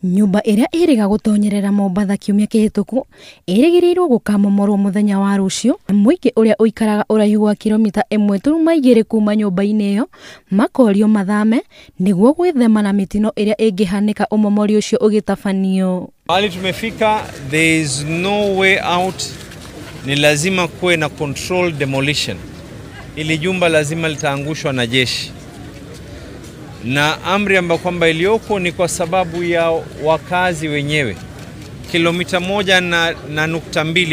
Nyũmba ĩrĩa ĩrĩga gũtonyerera Mombatha kiumia kĩhĩtũku ĩrĩgĩrĩirwo gũkamomorwo mũthenya wa rũciũ. Mũingĩ ũrĩa ũikaraga ũraihu wa kilomita 1.2 kuma nyũmba-inĩ ĩyo makorio mathame nĩguo gwĩthema na mĩtino ĩrĩa ĩngĩhanĩka ũmomori ũcio ũgĩtabanio. Mahali tumefika, there is no way out. Ni lazima kuwe na controlled demolition. Ili jumba lazima litaangushwa na jeshi, na amri ambayo kwamba iliyoko ni kwa sababu ya wakazi wenyewe. Kilomita 1.2,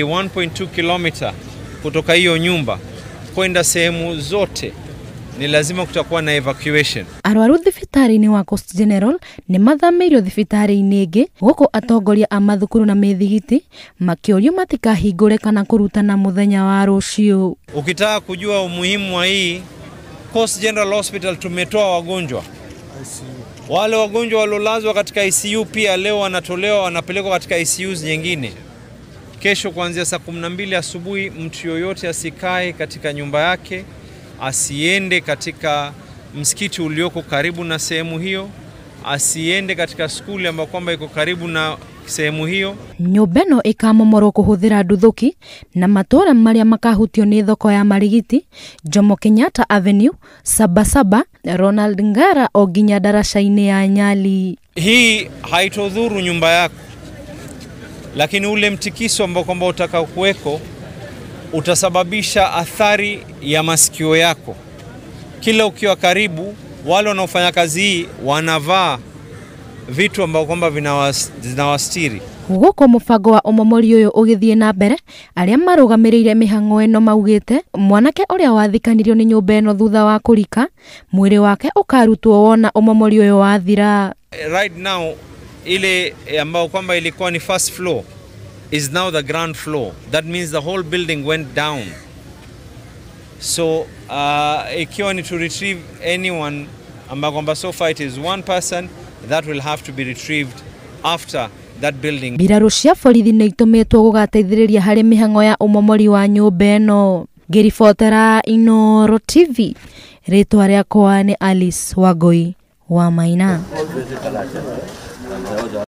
1.2 kilomita kutoka hiyo nyumba kwenda sehemu zote ni lazima kutakuwa na evacuation. Arwaru thibitarĩ-inĩ wa Coast General nĩ mathamĩirio thibitarĩ-inĩ ĩngĩ gũkũ atongoria a mathukuru na mĩthigiti makĩũrio matikahingũre kana kũrutana mũthenya wa rũciũ. Ukitaka kujua umuhimu wa hii Coast General Hospital, tumetoa wagonjwa. Wale wagonjwa waliolazwa katika ICU pia leo wanatolewa, wanapelekwa katika ICUs nyingine. Kesho kuanzia saa 12 asubuhi, mtu yoyote asikae katika nyumba yake, asiende katika msikiti ulioko karibu na sehemu hiyo, asiende katika skuli ambayo kwamba iko karibu na sehemu hiyo. Nyũmba ĩno ĩkamomorwo kũhũthĩra nduthũki na matũra marĩa makahutio nĩ thoko ya Marigiti, Jomo Kenyatta Avenue, Sabasaba, Ronald Ngara o nginya daraca-inĩ ya Nyali. Hii haitodhuru nyumba yako, lakini ule mtikiso ambao kwamba utakaokuweko utasababisha athari ya masikio yako. Kila ukiwa karibu, wale wanaofanya kazi hii wanavaa vitu ambao kwamba vinawastiri. Gũkũ mũbango wa ũmomori ũyũ ũgĩthiĩ na mbere, arĩa marũgamĩrĩire mĩhang'o ĩno maugĩte mwanake ũrĩa wathikanirio nĩ nyũmba ĩno thutha wa kũrika, mwĩrĩ wake ũkarutwo wona ũmomori ũyũ wathira. Right now ile ambao kwamba ilikuwa ni first floor is now the ground floor. That means the whole building went down. So ikiwa ni to retrieve anyone ambao kwamba so far it is one person that will have to be retrieved after that building. Mbirarũ cia borithi nĩ itũmĩtwo gũgateithĩrĩria harĩ mĩhang'o ya ũmomori wa nyũmba ĩno. Ngĩribotera Inooro TV, rĩtwa rĩakwa nĩ Alice Wangui wa Maina.